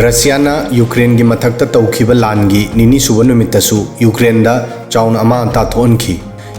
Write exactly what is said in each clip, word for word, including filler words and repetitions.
ꯔꯁꯤꯌꯥꯅ ꯌꯨꯀ꯭ꯔꯦꯟꯒꯤ ꯃꯊꯛꯇ ꯇꯧꯈꯤꯕ ꯂꯥꯟꯒꯤ ꯅꯤꯅꯤ ꯁꯨꯕ ꯅꯨꯃꯤꯠꯇꯁꯨ ꯌꯨꯀ꯭ꯔꯦꯟꯗ ꯆꯥꯎꯅ ꯑꯃꯥꯡ ꯑꯇꯥ ꯊꯣꯛꯍꯟꯈꯤ꯫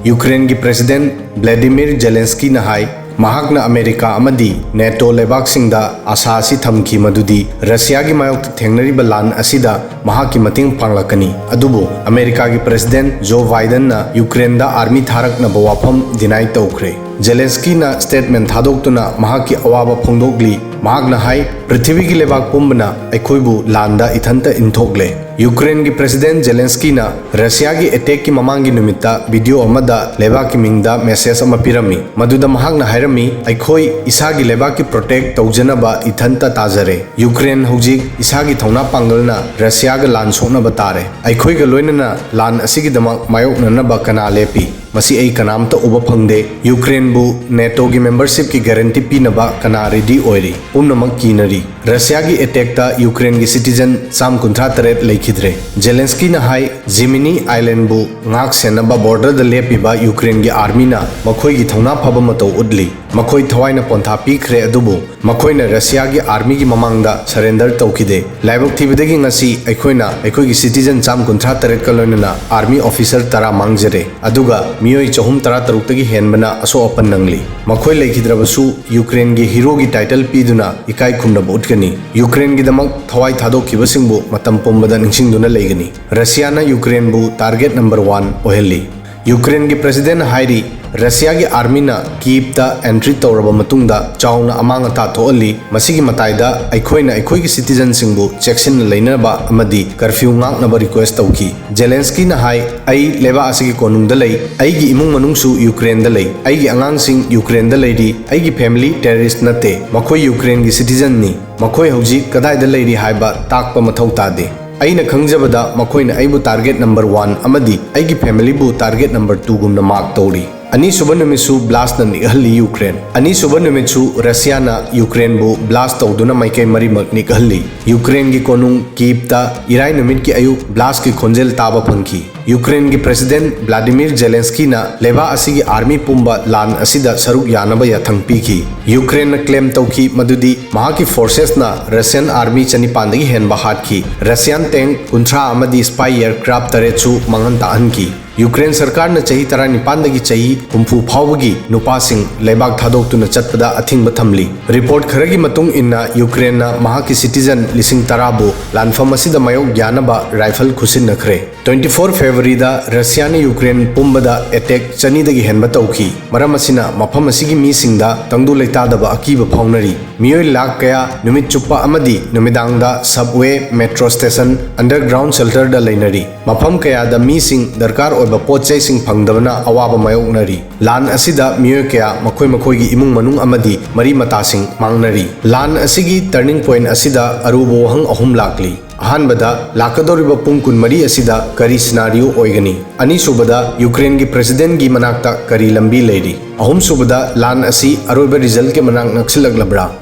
ꯌꯨꯀ꯭ꯔꯦꯟꯒꯤ ꯄ꯭ꯔꯦꯁꯤꯗꯦꯟꯠ ꯚ꯭ꯂꯥꯗꯤꯃꯤꯔ ꯖꯦꯂꯦꯟꯁꯀꯤꯅ ꯍꯥꯏ, ꯃꯍꯥꯛꯅ ꯑꯃꯦꯔꯤꯀꯥ ꯑꯃꯗꯤ ꯅꯦꯇꯣ ꯂꯩꯕꯥꯛꯁꯤꯡꯗ ꯑꯥꯁꯥ ꯑꯁꯤ ꯊꯝꯈꯤ ꯃꯗꯨꯗꯤ ꯔꯁꯤꯌꯥꯒꯤ ꯃꯥꯌꯣꯛꯇ ꯊꯦꯡꯅꯔꯤꯕ ꯂꯥꯟ ꯑꯁꯤꯗ ꯃꯍꯥꯛꯀꯤ ꯃꯇꯦꯡ ꯄꯥꯡꯂꯛꯀꯅꯤ꯫ ꯑꯗꯨꯕꯨ ꯑꯃꯦꯔꯤꯀꯥꯒꯤ ꯄ꯭ꯔꯦꯁꯤꯗꯦꯟꯠ ꯖꯣ ꯕꯥꯏꯗꯟꯅ ꯌꯨꯀ꯭ꯔꯦꯟꯗ ꯑꯥꯔꯃꯤ ꯊꯥꯔꯛꯅꯕ ꯋꯥꯐꯝ ꯗꯤꯅꯥꯏ ꯇꯧꯈ꯭ꯔꯦ꯫ ꯖꯦꯂꯦꯟꯁꯀꯤꯅ ꯁ꯭ꯇꯦꯠꯃꯦꯟꯠ ꯊꯥꯗꯣꯛꯇꯨꯅ ꯃꯍꯥꯛꯀꯤ ꯑꯋꯥꯕ ꯐꯣꯡꯗꯣꯛꯂꯤ꯫ ꯃꯍꯥꯛꯅ ꯍꯥꯏ, "ꯄ꯭ꯔꯤꯊꯤꯕꯤꯒꯤ ꯂꯩꯕꯥꯛ ꯄꯨꯝꯕꯅ ꯑꯩꯈꯣꯏꯕꯨ ꯂꯥꯟꯗ ꯏꯊꯟꯇ ꯏꯟꯊꯣꯛꯂꯦ"꯫ ꯌꯨꯀ꯭ꯔꯦꯟꯒꯤ ꯄ꯭ꯔꯦꯁꯤꯗꯦꯟꯠ ꯖꯦꯂꯦꯟꯁꯀꯤꯅ ꯔꯁꯤꯌꯥꯒꯤ ꯑꯦꯇꯦꯛꯀꯤ ꯃꯃꯥꯡꯒꯤ ꯅꯨꯃꯤꯠꯇ ꯚꯤꯗꯤꯑꯣ ꯑꯃꯗ ꯂꯩꯕꯥꯛꯀꯤ ꯃꯤꯡꯗ ꯃꯦꯁꯦꯖ ꯑꯃ ꯄꯤꯔꯝꯃꯤ꯫ ꯃꯗꯨꯗ ꯃꯍꯥꯛꯅ ꯍꯥꯏꯔꯝꯃꯤ, "ꯑꯩꯈꯣꯏ ꯏꯁꯥꯒꯤ ꯂꯩꯕꯥꯛꯀꯤ ꯄ꯭ꯔꯣꯇꯦꯛ ꯇꯧꯖꯅꯕ ꯏꯊꯟꯇ ꯇꯥꯖꯔꯦ꯫ ꯌꯨꯀ꯭ꯔꯦꯟ ꯍꯧꯖꯤꯛ ꯏꯁꯥꯒꯤ ꯊꯧꯅꯥ ꯄꯥꯡꯒꯜꯅ ꯔꯁꯤꯌꯥꯒ ꯂꯥꯟ ꯁꯣꯛꯅꯕ ꯇꯥꯔꯦ꯫ ꯑꯩꯈꯣꯏꯒ ꯂꯣꯏꯅꯅ ꯂꯥꯟ ꯑꯁꯤꯒꯤꯗꯃꯛ ꯃꯥꯌꯣꯛꯅꯅꯕ ꯀꯅꯥ ꯂꯦꯞꯄꯤ? ꯃꯁꯤ ꯑꯩ ꯀꯅꯥꯝꯇ ꯎꯕ ꯐꯪꯗꯦ꯫ ꯌꯨꯀ꯭ꯔꯦꯟꯕꯨ ꯅꯦꯇꯣꯒꯤ ꯃꯦꯝꯕꯔꯁꯤꯞꯀꯤ ꯒꯥꯔꯦꯟꯇꯤ ꯄꯤꯅꯕ ꯀꯅꯥ ꯔꯦꯗꯤ ꯑꯣꯏꯔꯤ? ꯄꯨꯝꯅꯃꯛ ꯀꯤꯅꯔꯤ"꯫ ꯔꯁꯤꯌꯥꯒꯤ ꯑꯦꯇꯦꯛꯇ ꯌꯨꯀ꯭ꯔꯦꯟꯒꯤ ꯁꯤꯇꯤꯖꯟ ꯆꯥꯝ ꯀꯨꯟꯊ꯭ꯔꯥ ꯇꯔꯦꯠ ꯂꯩꯈꯤꯗ꯭ꯔꯦ꯫ ꯖꯦꯂꯦꯟꯁꯀꯤꯅ ꯍꯥꯏ, ꯖꯤꯃꯤꯅꯤ ꯑꯥꯏꯂꯦꯟꯕꯨ ꯉꯥꯛ ꯁꯦꯟꯅꯕ ꯕꯣꯔꯗꯔꯗ ꯂꯦꯞꯄꯤꯕ ꯌꯨꯀ꯭ꯔꯦꯟꯒꯤ ꯑꯥꯔꯃꯤꯅ ꯃꯈꯣꯏꯒꯤ ꯊꯧꯅꯥ ꯐꯕ ꯃꯇꯧ ꯎꯠꯂꯤ꯫ ꯃꯈꯣꯏ ꯊꯋꯥꯏꯅ ꯄꯣꯟꯊꯥ ꯄꯤꯈ꯭ꯔꯦ, ꯑꯗꯨꯕꯨ ꯃꯈꯣꯏꯅ ꯔꯁꯤꯌꯥꯒꯤ ꯑꯥꯔꯃꯤꯒꯤ ꯃꯃꯥꯡꯗ ꯁꯔꯦꯟꯗꯔ ꯇꯧꯈꯤꯗꯦ꯫ ꯂꯥꯏꯕꯛ ꯊꯤꯕꯗꯒꯤ ꯉꯁꯤ ꯑꯩꯈꯣꯏꯅ ꯑꯩꯈꯣꯏꯒꯤ ꯁꯤꯇꯤꯖꯟ ꯆꯥꯝ ꯀꯨꯟꯊ꯭ꯔꯥ ꯇꯔꯦꯠꯀ ꯂꯣꯏꯅꯅ ꯑꯥꯔꯃꯤ ꯑꯣꯐꯤꯁꯔ ꯇꯔꯥ ꯃꯥꯡꯖꯔꯦ, ꯑꯗꯨꯒ ꯃꯤꯑꯣꯏ ꯆꯍꯨꯝ ꯇꯔꯥ ꯇꯔꯨꯛꯇꯒꯤ ꯍꯦꯟꯕꯅ ꯑꯁꯣꯛ ꯑꯄꯟ ꯅꯪꯂꯤ꯫ ꯃꯈꯣꯏ ꯂꯩꯈꯤꯗ꯭ꯔꯕꯁꯨ ꯌꯨꯀ꯭ꯔꯦꯟꯒꯤ ꯍꯤꯔꯣꯒꯤ ꯇꯥꯏꯇꯜ ꯄꯤꯗꯨꯅ ꯏꯀꯥꯏ ꯈꯨꯝꯅꯕ ꯎꯠꯀꯅꯤ꯫ ꯌꯨꯀ꯭ꯔꯦꯟꯒꯤꯗꯃꯛ ꯊꯋꯥꯏ ꯊꯥꯗꯣꯛꯈꯤꯕꯁꯤꯡꯕꯨ ꯃꯇꯝ ꯄꯨꯝꯕꯗ ꯅꯤꯡꯁꯤꯡꯗꯨꯅ ꯂꯩꯒꯅꯤ꯫ ꯔꯁꯤꯌꯥꯅ ꯌꯨꯀ꯭ꯔꯦꯟꯕꯨ ꯇꯥꯔꯒꯦꯠ ꯅꯝꯕꯔ ꯋꯥꯟ ꯑꯣꯏꯍꯜꯂꯤ꯫ ꯌꯨꯀ꯭ꯔꯦꯟꯒꯤ ꯄ꯭ꯔꯦꯁꯤꯗꯦꯟꯠ ꯍꯥꯏꯔꯤ, "ꯔꯁꯤꯌꯥꯒꯤ ꯑꯥꯔꯃꯤꯅ ꯀꯤꯌꯤꯞꯇ ꯑꯦꯟꯇ꯭ꯔꯤ ꯇꯧꯔꯕ ꯃꯇꯨꯡꯗ ꯆꯥꯎꯅ ꯑꯃꯥꯡ ꯑꯇꯥ ꯊꯣꯛꯍꯜꯂꯤ꯫ ꯃꯁꯤꯒꯤ ꯃꯇꯥꯏꯗ ꯑꯩꯈꯣꯏꯅ ꯑꯩꯈꯣꯏꯒꯤ ꯁꯤꯇꯤꯖꯟꯁꯤꯡꯕꯨ ꯆꯦꯛꯁꯤꯟꯅ ꯂꯩꯅꯕ ꯑꯃꯗꯤ ꯀꯔꯐ꯭ꯌꯨ ꯉꯥꯛꯅꯕ ꯔꯤꯀ꯭ꯋꯦꯁ ꯇꯧꯈꯤ"꯫ ꯖꯦꯂꯦꯟꯁꯀꯤꯅ ꯍꯥꯏ, "ꯑꯩ ꯂꯩꯕꯥꯛ ꯑꯁꯤꯒꯤ ꯀꯣꯅꯨꯡꯗ ꯂꯩ꯫ ꯑꯩꯒꯤ ꯏꯃꯨꯡ ꯃꯅꯨꯡꯁꯨ ꯌꯨꯀ꯭ꯔꯦꯟꯗ ꯂꯩ꯫ ꯑꯩꯒꯤ ꯑꯉꯥꯡꯁꯤꯡ ꯌꯨꯀ꯭ꯔꯦꯟꯗ ꯂꯩꯔꯤ꯫ ꯑꯩꯒꯤ ꯐꯦꯃꯤꯂꯤ ꯇꯦꯔꯔꯤꯁ꯭ꯠ ꯅꯠꯇꯦ꯫ ꯃꯈꯣꯏ ꯌꯨꯀ꯭ꯔꯦꯟꯒꯤ ꯁꯤꯇꯤꯖꯟꯅꯤ꯫ ꯃꯈꯣꯏ ꯍꯧꯖꯤꯛ ꯀꯗꯥꯏꯗ ꯂꯩꯔꯤ ꯍꯥꯏꯕ ꯇꯥꯛꯄ ꯃꯊꯧ ꯇꯥꯗꯦ꯫ ꯑꯩꯅ ꯈꯪꯖꯕꯗ ꯃꯈꯣꯏꯅ ꯑꯩꯕꯨ ꯇꯥꯔꯒꯦꯠ ꯅꯝꯕꯔ ꯋꯥꯟ ꯑꯃꯗꯤ ꯑꯩꯒꯤ ꯐꯦꯃꯤꯂꯤꯕꯨ ꯇꯥꯔꯒꯦꯠ ꯅꯝꯕꯔ ꯇꯨꯒꯨꯝꯅ ꯃꯥꯔꯛ ꯇꯧꯔꯤ"꯫ ꯑꯅꯤꯁꯨꯕ ꯅꯨꯃꯤꯠꯁꯨ ꯕ꯭ꯂꯥꯁꯅ ꯅꯤꯛꯍꯜꯂꯤ ꯌꯨꯀ꯭ꯔꯦꯟ꯫ ꯑꯅꯤꯁꯨꯕ ꯅꯨꯃꯤꯠꯁꯨ ꯔꯁꯤꯌꯥꯅ ꯌꯨꯀ꯭ꯔꯦꯟꯕꯨ ꯕ꯭ꯂꯥꯁ ꯇꯧꯗꯨꯅ ꯃꯥꯏꯀꯩ ꯃꯔꯤꯃꯛ ꯅꯤꯛꯍꯜꯂꯤ꯫ ꯌꯨꯀ꯭ꯔꯦꯟꯒꯤ ꯀꯣꯅꯨꯡ ꯀꯤꯌꯤꯞꯇ ꯏꯔꯥꯏ ꯅꯨꯃꯤꯠꯀꯤ ꯑꯌꯨꯛ ꯕ꯭ꯂꯥꯁꯀꯤ ꯈꯣꯟꯖꯦꯜ ꯇꯥꯕ ꯐꯪꯈꯤ꯫ ꯌꯨꯀ꯭ꯔꯦꯟꯒꯤ ꯄ꯭ꯔꯦꯁꯤꯗꯦꯟꯠ ꯚ꯭ꯂꯥꯗꯤꯃꯤꯔ ꯖꯦꯂꯦꯟꯁꯀꯤꯅ ꯂꯩꯕꯥꯛ ꯑꯁꯤꯒꯤ ꯑꯥꯔꯃꯤ ꯄꯨꯝꯕ ꯂꯥꯟ ꯑꯁꯤꯗ ꯁꯔꯨꯛ ꯌꯥꯅꯕ ꯌꯥꯊꯪ ꯄꯤꯈꯤ꯫ ꯌꯨꯀ꯭ꯔꯦꯟꯅ ꯀ꯭ꯂꯦꯝ ꯇꯧꯈꯤ ꯃꯗꯨꯗꯤ ꯃꯍꯥꯛꯀꯤ ꯐꯣꯔꯁꯦꯁꯅ ꯔꯁꯤꯌꯟ ꯑꯥꯔꯃꯤ ꯆꯅꯤꯄꯥꯟꯗꯒꯤ ꯍꯦꯟꯕ ꯍꯥꯠꯈꯤ, ꯔꯁꯤꯌꯟ ꯇꯦꯡꯛ ꯀꯨꯟꯊ꯭ꯔꯥ ꯑꯃꯗꯤ ꯁ꯭ꯄꯥꯏ ꯑꯦꯌꯔꯀ꯭ꯔꯥꯐ ꯇꯔꯦꯠꯁꯨ ꯃꯥꯡꯍꯟ ꯇꯥꯛꯍꯟꯈꯤ꯫ ꯌꯨꯀ꯭ꯔꯦꯟ ꯁꯔꯀꯥꯔꯅ ꯆꯍꯤ ꯇꯔꯥꯅꯤꯄꯥꯟꯗꯒꯤ ꯆꯍꯤ ꯍꯨꯝꯐꯨ ꯐꯥꯎꯕꯒꯤ ꯅꯨꯄꯥꯁꯤꯡ ꯂꯩꯕꯥꯛ ꯊꯥꯗꯣꯛꯇꯨꯅ ꯆꯠꯄꯗ ꯑꯊꯤꯡꯕ ꯊꯝꯂꯤ꯫ ꯔꯤꯄꯣꯔꯠ ꯈꯔꯒꯤ ꯃꯇꯨꯡ ꯏꯟꯅ, ꯌꯨꯀ꯭ꯔꯦꯟꯅ ꯃꯍꯥꯛꯀꯤ ꯁꯤꯇꯤꯖꯟ ꯂꯤꯁꯤꯡ ꯇꯔꯥꯕꯨ ꯂꯥꯟꯐꯝ ꯑꯁꯤꯗ ꯃꯥꯌꯣꯛ ꯌꯥꯅꯕ ꯔꯥꯏꯐꯜ ꯈꯨꯠꯁꯤꯟꯅꯈ꯭ꯔꯦ꯫ ꯇ꯭ꯋꯦꯟꯇꯤ ꯐꯣꯔ ꯐꯦꯕ꯭ꯔꯨꯋꯥꯔꯤꯗ ꯔꯁꯤꯌꯥꯅ ꯌꯨꯀ꯭ꯔꯦꯟ ꯄꯨꯝꯕꯗ ꯑꯦꯇꯦꯛ ꯆꯅꯤꯗꯒꯤ ꯍꯦꯟꯕ ꯇꯧꯈꯤ꯫ ꯃꯔꯝ ꯑꯁꯤꯅ ꯃꯐꯝ ꯑꯁꯤꯒꯤ ꯃꯤꯁꯤꯡꯗ ꯇꯪꯗꯨ ꯂꯩꯇꯥꯗꯕ ꯑꯀꯤꯕ ꯐꯥꯎꯅꯔꯤ꯫ ꯃꯤꯑꯣꯏ ꯂꯥꯈ ꯀꯌꯥ ꯅꯨꯃꯤꯠ ꯆꯨꯞꯄ ꯑꯃꯗꯤ ꯅꯨꯃꯤꯗꯥꯡꯗ ꯁꯕꯋꯦ, ꯃꯦꯇ꯭ꯔꯣ ꯁ꯭ꯇꯦꯁꯟ, ꯑꯟꯗꯔꯒ꯭ꯔꯥꯎꯟ ꯁꯦꯜꯇꯔꯗ ꯂꯩꯅꯔꯤ꯫ ꯃꯐꯝ ꯀꯌꯥꯗ ꯃꯤꯁꯤꯡ ꯗꯔꯀꯥꯔ ꯑꯣꯏꯕ ꯄꯣꯠ ꯆꯩꯁꯤꯡ ꯐꯪꯗꯕꯅ ꯑꯋꯥꯕ ꯃꯥꯌꯣꯛꯅꯔꯤ꯫ ꯂꯥꯟ ꯑꯁꯤꯗ ꯃꯤꯑꯣꯏ ꯀꯌꯥ ꯃꯈꯣꯏ ꯃꯈꯣꯏꯒꯤ ꯏꯃꯨꯡ ꯃꯅꯨꯡ ꯑꯃꯗꯤ ꯃꯔꯤ ꯃꯇꯥꯁꯤꯡ ꯃꯥꯡꯅꯔꯤ꯫ ꯂꯥꯟ ꯑꯁꯤꯒꯤ ꯇꯔꯅꯤꯡ ꯄꯣꯏꯟꯠ ꯑꯁꯤꯗ ꯑꯔꯨꯕ ꯋꯥꯍꯪ ꯑꯍꯨꯝ ꯂꯥꯛꯂꯤ꯫ ꯑꯍꯥꯟꯕꯗ, ꯂꯥꯛꯀꯗꯧꯔꯤꯕ ꯄꯨꯡ ꯀꯨꯟꯃꯔꯤ ꯑꯁꯤꯗ ꯀꯔꯤ ꯁꯤꯅꯥꯔꯤꯑꯣ ꯑꯣꯏꯒꯅꯤ? ꯑꯅꯤꯁꯨꯕꯗ, ꯌꯨꯀ꯭ꯔꯦꯟꯒꯤ ꯄ꯭ꯔꯦꯁꯤꯗꯦꯟꯠꯒꯤ ꯃꯅꯥꯛꯇ ꯀꯔꯤ ꯂꯝꯕꯤ ꯂꯩꯔꯤ? ꯑꯍꯨꯝꯁꯨꯕꯗ, ꯂꯥꯟ ꯑꯁꯤ ꯑꯔꯣꯏꯕ ꯔꯤꯖꯜꯠꯀꯤ ꯃꯅꯥꯛ ꯅꯛꯁꯤꯜꯂꯛꯂꯕ꯭ꯔꯥ?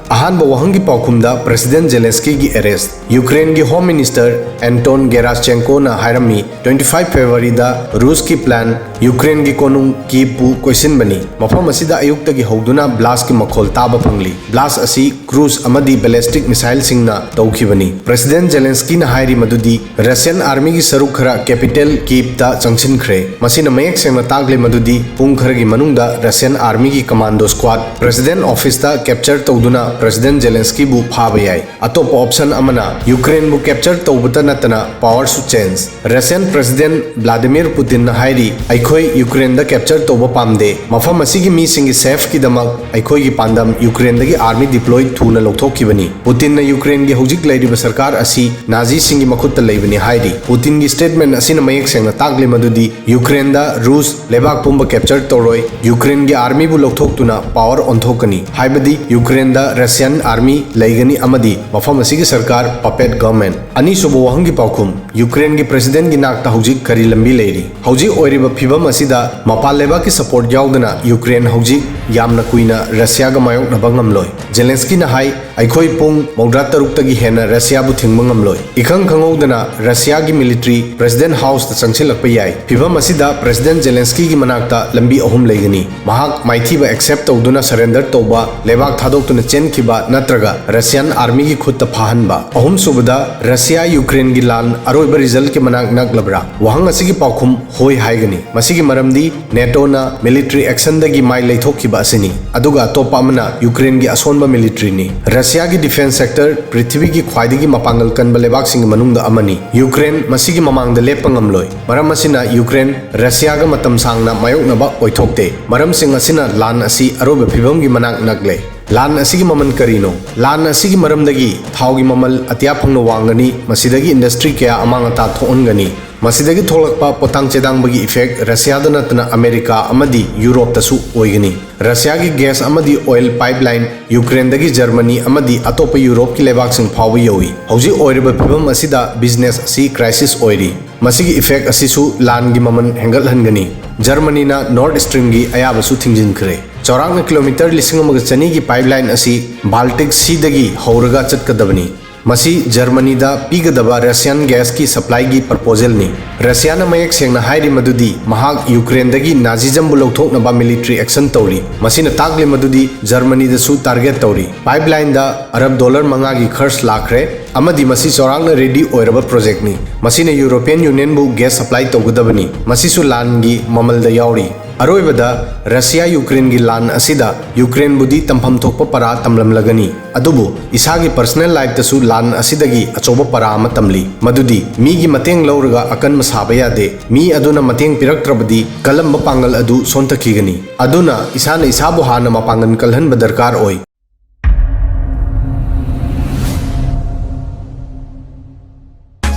ꯑꯍꯥꯟꯕ ꯋꯥꯍꯪꯒꯤ ꯄꯥꯎꯈꯨꯝꯗ ꯄ꯭ꯔꯦꯁꯤꯗꯦꯟꯠ ꯖꯦꯂꯦꯟꯁꯀꯤꯒꯤ ꯑꯦꯔꯦꯁꯠ꯫ ꯌꯨꯀ꯭ꯔꯦꯟꯒꯤ ꯍꯣꯝ ꯃꯤꯅꯤꯁꯇꯔ ꯑꯦꯟꯇꯣꯟ ꯒꯦꯔꯥꯁꯆꯦꯡꯀꯣꯅ ꯍꯥꯏꯔꯝꯃꯤ, ꯇ꯭ꯋꯦꯟꯇꯤ ꯐꯥꯏꯚ ꯐꯦꯕ꯭ꯔꯨꯋꯥꯔꯤꯗ ꯔꯨꯁꯀꯤ ꯄ꯭ꯂꯥꯟ ꯌꯨꯀ꯭ꯔꯦꯟꯒꯤ ꯀꯣꯅꯨꯡ ꯀꯤꯚꯄꯨ ꯀꯣꯏꯁꯤꯟꯕꯅꯤ꯫ ꯃꯐꯝ ꯑꯁꯤꯗ ꯑꯌꯨꯛꯇꯒꯤ ꯍꯧꯗꯨꯅ ꯕ꯭ꯂꯥꯁꯀꯤ ꯃꯈꯣꯜ ꯇꯥꯕ ꯐꯪꯂꯤ꯫ ꯕ꯭ꯂꯥꯁ ꯑꯁꯤ ꯀ꯭ꯔꯨꯖ ꯑꯃꯗꯤ ꯕꯦꯂꯤꯁꯇꯤꯛ ꯃꯤꯁꯥꯏꯜꯁꯤꯡꯅ ꯇꯧꯈꯤꯕꯅꯤ꯫ ꯄ꯭ꯔꯦꯁꯤꯗꯦꯟꯠ ꯖꯦꯂꯦꯟꯁꯀꯤꯅ ꯍꯥꯏꯔꯤ ꯃꯗꯨꯗꯤ ꯔꯁꯤꯌꯟ ꯑꯥꯔꯃꯤꯒꯤ ꯁꯔꯨꯛ ꯈꯔ ꯀꯦꯄꯤꯇꯦꯜ ꯀꯤꯚꯇ ꯆꯪꯁꯤꯟꯈ꯭ꯔꯦ꯫ ꯃꯁꯤꯅ ꯃꯌꯦꯛ ꯁꯦꯡꯅ ꯇꯥꯛꯂꯤ ꯃꯗꯨꯗꯤ ꯄꯨꯡ ꯈꯔꯒꯤ ꯃꯅꯨꯡꯗ ꯔꯁꯤꯌꯟ ꯑꯥꯔꯃꯤꯒꯤ ꯀꯃꯥꯟꯗꯣ ꯁ꯭ꯀ꯭ꯋꯥꯗ ꯄ꯭ꯔꯦꯁꯤꯗꯦꯟꯠ ꯑꯣꯐꯤꯁꯇ ꯀꯦꯞꯆꯔ ꯇꯧꯗꯨꯅ ꯄ꯭ꯔꯦꯁꯤꯗꯦꯟꯠ ꯖꯦꯂꯦꯟꯁꯀꯤꯕꯨ ꯐꯥꯕ ꯌꯥꯏ꯫ ꯑꯇꯣꯞꯄ ꯑꯣꯞꯁꯟ ꯑꯃꯅ ꯌꯨꯀ꯭ꯔꯦꯟꯕꯨ ꯀꯦꯞꯆꯔ ꯇꯧꯕꯇ ꯅꯠꯇꯅ ꯄꯥꯋꯔꯁꯨ ꯆꯦꯟꯖ꯫ ꯔꯁꯤꯌꯟ ꯄ꯭ꯔꯦꯁꯤꯗꯦꯟꯠ ꯚ꯭ꯂꯥꯗꯤꯃꯤꯔ ꯄꯨꯇꯤꯟꯅ ꯍꯥꯏꯔꯤ, "ꯑꯩꯈꯣꯏ ꯌꯨꯀ꯭ꯔꯦꯟꯗ ꯀꯦꯞꯆꯔ ꯇꯧꯕ ꯄꯥꯝꯗꯦ꯫ ꯃꯐꯝ ꯑꯁꯤꯒꯤ ꯃꯤꯁꯤꯡꯒꯤ ꯁꯦꯐꯀꯤꯗꯃꯛ ꯑꯩꯈꯣꯏꯒꯤ ꯄꯥꯟꯗꯝ ꯌꯨꯀ꯭ꯔꯦꯟꯗꯒꯤ ꯑꯥꯔꯃꯤ ꯗꯤꯄ꯭ꯂꯣꯏ ꯊꯨꯅ ꯂꯧꯊꯣꯛꯈꯤꯕꯅꯤ꯫" ꯄꯨꯇꯤꯟꯅ ꯌꯨꯀ꯭ꯔꯦꯟꯒꯤ ꯍꯧꯖꯤꯛ ꯂꯩꯔꯤꯕ ꯁꯔꯀꯥꯔ ꯑꯁꯤ ꯅꯥꯖꯤꯁꯤꯡꯒꯤ ꯃꯈꯨꯠꯇ ꯂꯩꯕꯅꯤ ꯍꯥꯏꯔꯤ꯫ ꯄꯨꯇꯤꯟꯒꯤ ꯁ꯭ꯇꯦꯠꯃꯦꯟꯠ ꯑꯁꯤꯅ ꯃꯌꯦꯛ ꯁꯦꯡꯅ ꯇꯥꯛꯂꯤ ꯃꯗꯨꯗꯤ ꯌꯨꯀ꯭ꯔꯦꯟꯗ ꯔꯨꯁ ꯂꯩꯕꯥꯛ ꯄꯨꯝꯕ ꯀꯦꯞꯆꯔ ꯇꯧꯔꯣꯏ, ꯌꯨꯀ꯭ꯔꯦꯟꯒꯤ ꯑꯥꯔꯃꯤꯕꯨ ꯂꯧꯊꯣꯛꯇꯨꯅ ꯄꯥꯋꯔ ꯑꯣꯟꯊꯣꯛꯀꯅꯤ, ꯍꯥꯏꯕꯗꯤ ꯌꯨꯀ꯭ꯔꯦꯟꯗ Russian army ꯂꯩꯒꯅꯤ ꯑꯃꯗꯤ ꯃꯐꯝ ꯑꯁꯤꯒꯤ ꯁꯔꯀꯥꯔ puppet government꯫ ꯑꯅꯤꯁꯨꯕ ꯋꯥꯍꯪꯒꯤ ꯄꯥꯎꯈꯨꯝ, ꯌꯨꯀ꯭ꯔꯦꯟꯒꯤ presidentꯒꯤ ꯅꯥꯛꯇ ꯍꯧꯖꯤꯛ ꯀꯔꯤ ꯂꯝꯕꯤ ꯂꯩꯔꯤ? ꯍꯧꯖꯤꯛ ꯑꯣꯏꯔꯤꯕ ꯐꯤꯕꯝ ꯑꯁꯤꯗ ꯃꯄꯥꯟ ꯂꯩꯕꯥꯛꯀꯤ support ꯌꯥꯎꯗꯅ ꯌꯨꯀ꯭ꯔꯦꯟ ꯍꯧꯖꯤꯛ ꯌꯥꯝꯅ ꯀꯨꯏꯅ ꯔꯁꯤꯌꯥꯒ ꯃꯥꯌꯣꯛꯅꯕ ꯉꯝꯂꯣꯏ꯫ ꯖꯦꯂꯦꯟꯁꯀꯤꯅ ꯍꯥꯏ, "ꯑꯩꯈꯣꯏ ꯄꯨꯡ ꯃꯧꯗ꯭ꯔꯥ ꯇꯔꯨꯛꯇꯒꯤ ꯍꯦꯟꯅ ꯔꯁꯤꯌꯥꯕꯨ ꯊꯤꯡꯕ ꯉꯝꯂꯣꯏ"꯫ ꯏꯈꯪ ꯈꯪꯍꯧꯗꯅ ꯔꯁꯤꯌꯥꯒꯤ military president houseꯇ ꯆꯪꯁꯤꯜꯂꯛꯄ ꯌꯥꯏ꯫ ꯐꯤꯕꯝ ꯑꯁꯤꯗ president ꯖꯦꯂꯦꯟꯁꯀꯤꯒꯤ ꯃꯅꯥꯛꯇ ꯂꯝꯕꯤ ꯑꯍꯨꯝ ꯂꯩꯒꯅꯤ꯫ ꯃꯍꯥꯛ ꯃꯥꯏꯊꯤꯕ accept ꯇꯧꯗꯨꯅ surrender ꯇꯧꯕ, ꯂꯩꯕꯥꯛ ꯊꯥꯗꯣꯛꯇꯨꯅ ꯆꯦꯟꯈꯤꯕ, ꯅꯠꯇ꯭ꯔꯒ Russian armyꯒꯤ ꯈꯨꯠꯇ ꯐꯥꯍꯟꯕ꯫ ꯑꯍꯨꯝꯁꯨꯕꯗ, ꯔꯁꯤꯌꯥ ꯌꯨꯀ꯭ꯔꯦꯟꯒꯤ ꯂꯥꯟ ꯑꯔꯣꯏꯕ resultꯀꯤ ꯃꯅꯥꯛ ꯅꯛꯂꯕ꯭ꯔꯥ? ꯋꯥꯍꯪ ꯑꯁꯤꯒꯤ ꯄꯥꯎꯈꯨꯝ ꯍꯣꯏ ꯍꯥꯏꯒꯅꯤ꯫ ꯃꯁꯤꯒꯤ ꯃꯔꯝꯗꯤ NATOꯅ military actionꯗꯒꯤ ꯃꯥꯏ ꯂꯩꯊꯣꯛꯈꯤꯕ ꯑꯁꯤꯅꯤ, ꯑꯗꯨꯒ ꯑꯇꯣꯞꯄ ꯑꯃꯅ ꯌꯨꯀ꯭ꯔꯦꯟꯒꯤ ꯑꯁꯣꯟꯕ militaryꯅꯤ꯫ ꯔꯁꯤꯌꯥꯒꯤ defence sector ꯄ꯭ꯔꯤꯊꯤꯕꯤꯒꯤ ꯈ꯭ꯋꯥꯏꯗꯒꯤ ꯃꯄꯥꯡꯒꯜ ꯀꯟꯕ ꯂꯩꯕꯥꯛꯁꯤꯡꯒꯤ ꯃꯅꯨꯡꯗ ꯑꯃꯅꯤ꯫ ꯌꯨꯀ꯭ꯔꯦꯟ ꯃꯁꯤꯒꯤ ꯃꯃꯥꯡꯗ ꯂꯦꯞꯄ ꯉꯝꯂꯣꯏ꯫ ꯃꯔꯝ ꯑꯁꯤꯅ ꯌꯨꯀ꯭ꯔꯦꯟ ꯔꯁꯤꯌꯥꯒ ꯃꯇꯝ ꯁꯥꯡꯅ ꯃꯥꯌꯣꯛꯅꯕ ꯑꯣꯏꯊꯣꯛꯇꯦ꯫ ꯃꯔꯝꯁꯤꯡ ꯑꯁꯤꯅ ꯂꯥꯟ ꯑꯁꯤ ꯑꯔꯣꯏꯕ ꯐꯤꯕꯝꯒꯤ ꯃꯅꯥꯛ ꯅꯛꯂꯦ꯫ ꯂꯥꯟ ꯑꯁꯤꯒꯤ ꯃꯃꯜ ꯀꯔꯤꯅꯣ? ꯂꯥꯟ ꯑꯁꯤꯒꯤ ꯃꯔꯝꯗꯒꯤ ꯊꯥꯎꯒꯤ ꯃꯃꯜ ꯑꯇꯤꯌꯥ ꯐꯪꯅ ꯋꯥꯡꯒꯅꯤ, ꯃꯁꯤꯗꯒꯤ industry ꯀꯌꯥ ꯑꯃꯥꯡ ꯑꯇꯥ ꯊꯣꯛꯍꯟꯒꯅꯤ꯫ ꯃꯁꯤꯗꯒꯤ ꯊꯣꯛꯂꯛꯄ ꯄꯣꯠꯊꯥꯡ ꯆꯦꯗꯥꯡꯕꯒꯤ effect ꯔꯁꯤꯌꯥꯗ ꯅꯠꯇꯅ ꯑꯃꯦꯔꯤꯀꯥ ꯑꯃꯗꯤ ꯌꯨꯔꯣꯞꯇꯁꯨ ꯑꯣꯏꯒꯅꯤ꯫ ꯔꯁꯤꯌꯥꯒꯤ gas ꯑꯃꯗꯤ oil pipeline ꯌꯨꯀ꯭ꯔꯦꯟꯗꯒꯤ ꯖꯔꯃꯅꯤ ꯑꯃꯗꯤ ꯑꯇꯣꯞꯄ ꯌꯨꯔꯣꯞꯀꯤ ꯂꯩꯕꯥꯛꯁꯤꯡ ꯐꯥꯎꯕ ꯌꯧꯏ꯫ ꯍꯧꯖꯤꯛ ꯑꯣꯏꯔꯤꯕ ꯐꯤꯕꯝ ꯑꯁꯤꯗ business ꯑꯁꯤ crisis ꯑꯣꯏꯔꯤ꯫ ꯃꯁꯤꯒꯤ effect ꯑꯁꯤꯁꯨ ꯂꯥꯟꯒꯤ ꯃꯃꯜ ꯍꯦꯟꯒꯠꯍꯟꯒꯅꯤ꯫ ꯖꯔꯃꯅꯤꯅ Nord Streamꯒꯤ ꯑꯌꯥꯕꯁꯨ ꯊꯤꯡꯖꯤꯟꯈ꯭ꯔꯦ꯫ ꯆꯥꯎꯔꯥꯛꯅ kilometre ꯂꯤꯁꯤꯡ ꯑꯃꯒ ꯆꯅꯤꯒꯤ pipeline ꯑꯁꯤ Baltic Seaꯗꯒꯤ ꯍꯧꯔꯒ ꯆꯠꯀꯗꯕꯅꯤ꯫ ꯃꯁꯤ ꯖꯔꯃꯅꯤꯗ ꯄꯤꯒꯗꯕ Russian gasꯀꯤ supplyꯒꯤ proposalꯅꯤ꯫ ꯔꯁꯤꯌꯥꯅ ꯃꯌꯦꯛ ꯁꯦꯡꯅ ꯍꯥꯏꯔꯤ ꯃꯗꯨꯗꯤ ꯃꯍꯥꯛ ꯌꯨꯀ꯭ꯔꯦꯟꯗꯒꯤ Nazismꯕꯨ ꯂꯧꯊꯣꯛꯅꯕ military action ꯇꯧꯔꯤ꯫ ꯃꯁꯤꯅ ꯇꯥꯛꯂꯤ ꯃꯗꯨꯗꯤ ꯖꯔꯃꯅꯤꯗꯁꯨ target ꯇꯧꯔꯤ꯫ Pipelineꯗ ꯑꯔꯕ dollar ꯃꯉꯥꯒꯤ ꯈꯔꯆ ꯂꯥꯛꯈ꯭ꯔꯦ, ꯑꯃꯗꯤ ꯃꯁꯤ ꯆꯥꯎꯔꯥꯛꯅ ready ꯑꯣꯏꯔꯕ projectꯅꯤ꯫ ꯃꯁꯤꯅ European Unionꯕꯨ gas supply ꯇꯧꯒꯗꯕꯅꯤ꯫ ꯃꯁꯤꯁꯨ ꯂꯥꯟꯒꯤ ꯃꯃꯜꯗ ꯌꯥꯎꯔꯤ꯫ ꯑꯔꯣꯏꯕꯗ, ꯔꯁꯤꯌꯥ ꯌꯨꯀ꯭ꯔꯦꯟꯒꯤ ꯂꯥꯟ ꯑꯁꯤꯗ ꯌꯨꯀ꯭ꯔꯦꯟꯕꯨꯗꯤ ꯇꯝꯐꯝ ꯊꯣꯛꯄ ꯄꯔꯥ ꯇꯝꯂꯝꯂꯒꯅꯤ, ꯑꯗꯨꯕꯨ ꯏꯁꯥꯒꯤ personal lifeꯇꯁꯨ ꯂꯥꯟ ꯑꯁꯤꯗꯒꯤ ꯑꯆꯧꯕ ꯄꯔꯥ ꯑꯃ ꯇꯝꯂꯤ, ꯃꯗꯨꯗꯤ ꯃꯤꯒꯤ ꯃꯇꯦꯡ ꯂꯧꯔꯒ ꯑꯀꯟꯕ ꯁꯥꯕ ꯌꯥꯗꯦ꯫ ꯃꯤ ꯑꯗꯨꯅ ꯃꯇꯦꯡ ꯄꯤꯔꯛꯇ꯭ꯔꯕꯗꯤ ꯀꯜꯂꯝꯕ ꯄꯥꯡꯒꯜ ꯑꯗꯨ ꯁꯣꯟꯊꯈꯤꯒꯅꯤ꯫ ꯑꯗꯨꯅ ꯏꯁꯥꯅ ꯏꯁꯥꯕꯨ ꯍꯥꯟꯅ ꯃꯄꯥꯡꯒꯜ ꯀꯜꯍꯟꯕ ꯗꯔꯀꯥꯔ ꯑꯣꯏ꯫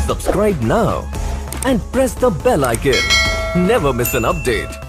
Subscribe now and press the bell icon. Never miss an update.